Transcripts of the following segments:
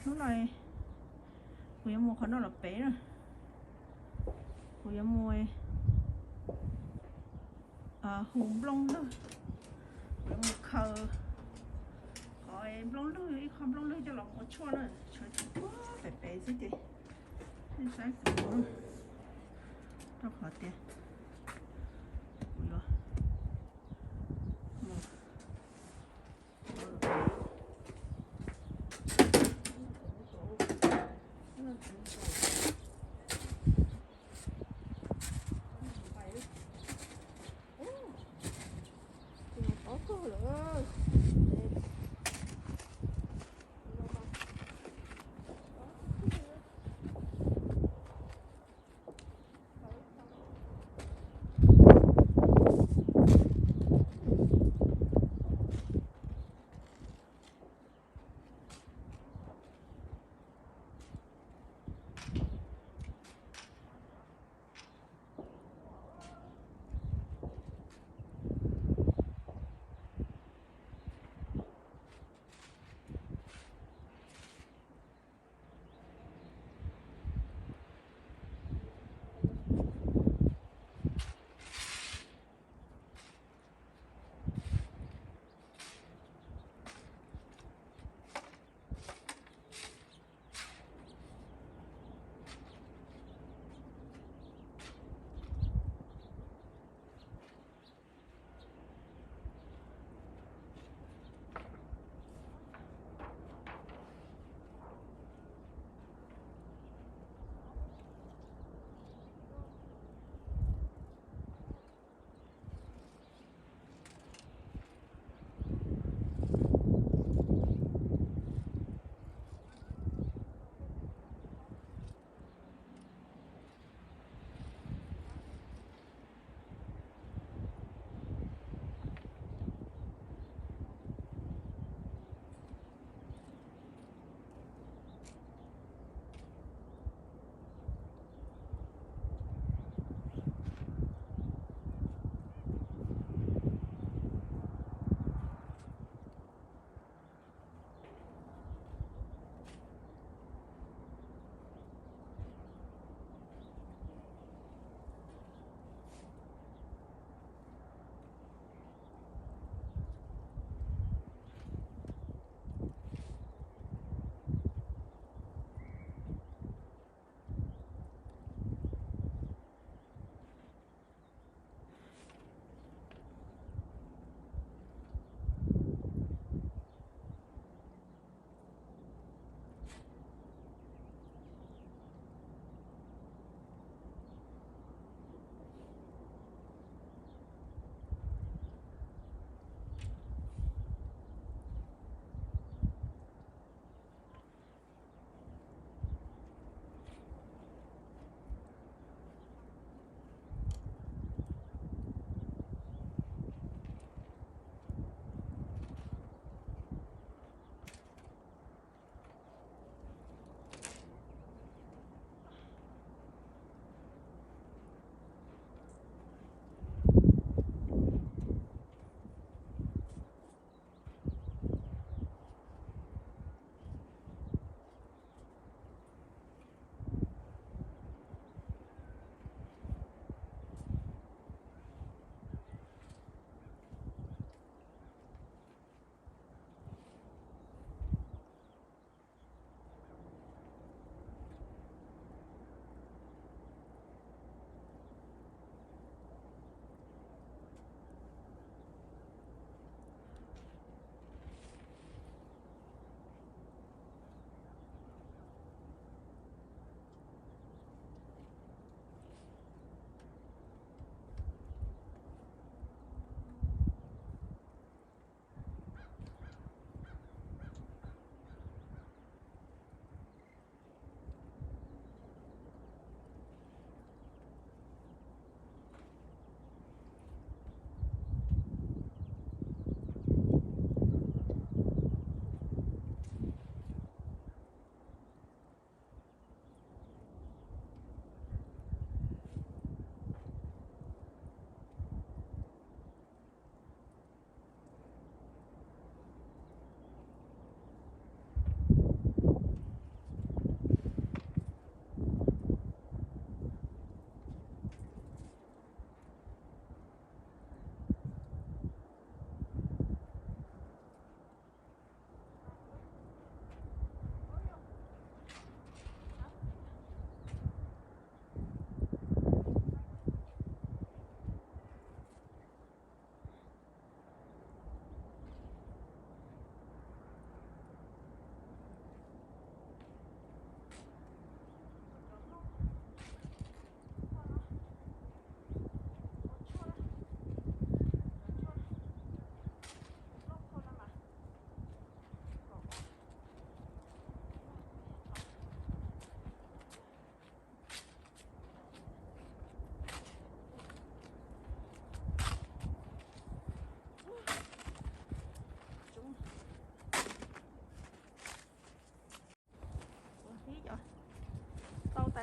Hnub no kuv yuav mus qhov no los pem na. Kuv yuav mus hu nplooj lwg, kuv yuav mus khaws qhov nplooj lwg, ib qho nplooj lwg coj los ua tshuaj na, tshuaj tshuaj pem pem xwb ces nej saib kuv rau qhov tias kuv yuav mus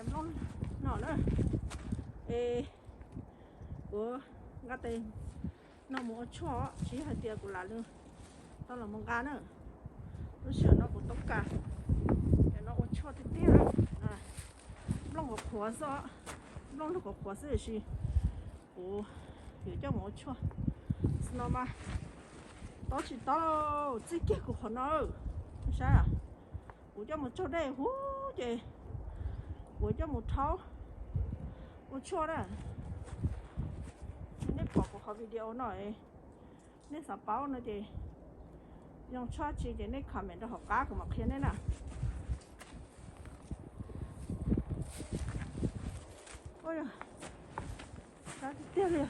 Nplooj no na, es kuv nqa tes no mus ua tshuaj, tsis yog hais tias kuv lam tau los mus nqa na. Lub sij hawm no kuv toob kas cov no ua tshuaj tiag tiag. Nplooj qhuav qhuav xwb, nplooj lug qhuav qhuav xwb tiam sis kuv yuav coj mus ua tshuaj. No mas tob tsis tob, txij kiag kuv qhov no, saib, kuv coj mus tsaug dej huv ces kuv coj mus rhaub ua tshuaj na. Nej pom kuv qhov video no, nej xav paub no ces zoo tshaj tsi ces nej comment rau hauv qab kuv mam qhia nej na. Ua yog, tiag tiag li.